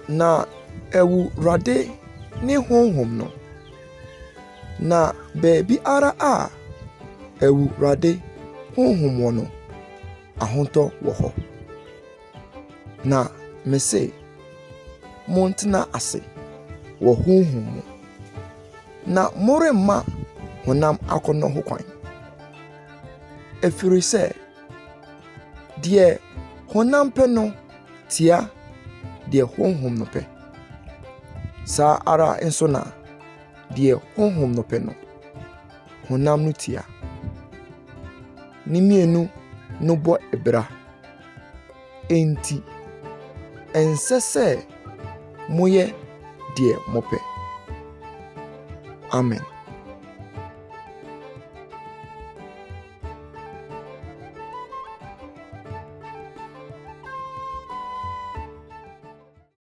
Na Awurade ne Honhom no, na baabiara a Awurade Honhom wɔ no, ahotɔ wɔ hɔ. Na mese, montena ase wɔ Honhom mu, na moremma honam akɔnnɔ ho kwan. Ɛfiri sɛ, deɛ honam pɛ no tia deɛ Honhom no pɛ. Saa ara nso na deɛ Honhom no pɛ no, honam no tia. Ne mmienu no bɔ abira. Enti, ɛnsɛ sɛ moyɛ deɛ mopɛ. Amen.